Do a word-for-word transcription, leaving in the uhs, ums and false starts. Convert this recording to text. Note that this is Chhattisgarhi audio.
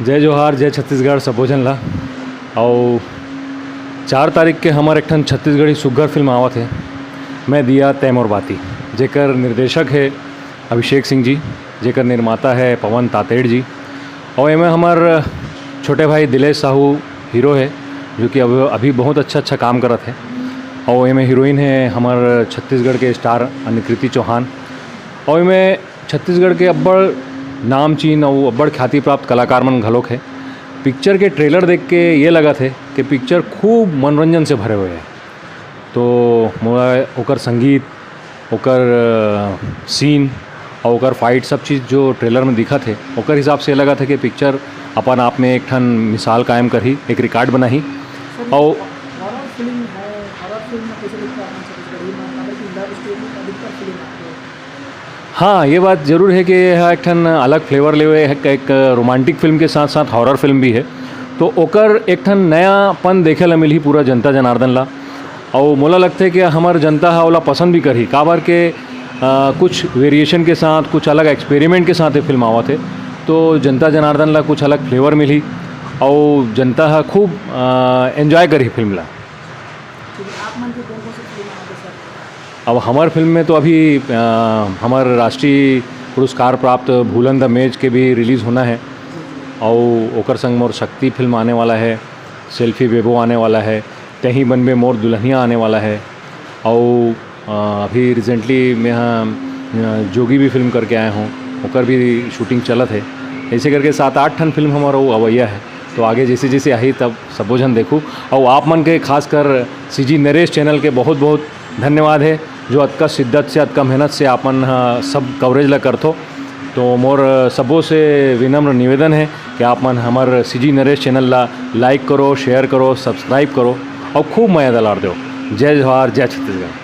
जय जोहार, जय छत्तीसगढ़, सबो झन ला। अउ चार तारीख के हमर एक ठन छत्तीसगढ़ी सुग्घर फिल्म आवत हे, मैं दिया तै मोर बाती, जेकर निर्देशक हे अभिषेक सिंह जी, जेकर निर्माता हे पवन तातेड़ जी। अउ एमे हमर छोटे भाई दिलेश साहू हीरो हे, जो कि अब, अभी बहुत अच्छा अच्छा काम करत हे। अउ एमे हीरोइन हे हमर छत्तीसगढ़ के स्टार अनुकृति चौहान। अउ एमे छत्तीसगढ़ के अब्बड़ नामचीन अउ अब्बड़ ख्याति प्राप्त कलाकार मन घलोक हे। पिक्चर के ट्रेलर देख के ये लगत हे कि पिक्चर खूब मनोरंजन से भरे हुए हे। तो मोला ओकर संगीत, ओकर सीन अउ ओकर फाइट, सब चीज़ जो ट्रेलर में दिखत हे, ओकर हिसाब से लगत हे कि पिक्चर अपन आप में एक ठन मिसाल कायम करही, एक रिकॉर्ड बनाही। अउ हॉरर फिल्म है, हॉरर फिल्म में कैसे लिखता है छत्तीसगढ़ी में, मतलब कि लव स्टोरी अधिकतर फिल्म आती है। हाँ, ये बात जरूर है कि यह एक ठन अलग फ्लेवर ले हुए है, एक रोमांटिक फिल्म के साथ साथ हॉरर फिल्म भी है, तो ओकर एक ठन नयापन देखे ला मिलही पूरा जनता जनार्दन ला। अउ मोला लगथे कि हमर जनता ह ओला पसंद भी करही, काबर के अ, कुछ वेरिएशन के साथ, कुछ अलग एक्सपेरिमेंट के साथ ये फिल्म आवत हे, तो जनता जनार्दन ला कुछ अलग फ्लेवर मिलही, अउ जनता ह खूब एंजॉय करही फिल्म ला। ठीक है, आप मन के कौन कौन सी फिल्म आवत हे सर? अब हमर फिल्म में तो अभी अ, हमर राष्ट्रीय पुरस्कार प्राप्त भूलन द मेज के भी रिलीज होना है, अउ ओकर संग मोर शक्ति फिल्म आने वाला है, सेल्फी बेबो आने वाला है, तही बनबे मोर दुल्हनिया आने वाला है, अउ अ, अभी रिसेंटली मैं ह अ, जोगी भी फिल्म करके आए हों, ओकर भी शूटिंग चलत है। ऐसे करके सात आठ ठन फिल्म हमारा वो अवैया है, तो आगे जैसे जैसे आही तब सबो झन देखू। अउ आप मन के खासकर सीजी नरेश चैनल के बहुत बहुत धन्यवाद है, जो अतका शिद्दत से, अतका मेहनत से आप मन ह सब कवरेज ला करथो। तो मोर सबो से विनम्र निवेदन है कि आप मन हमर सीजी नरेश चैनल ला लाइक करो, शेयर करो, सब्सक्राइब करो अउ खूब मया दलार दो। जय जोहार, जय छत्तीसगढ़।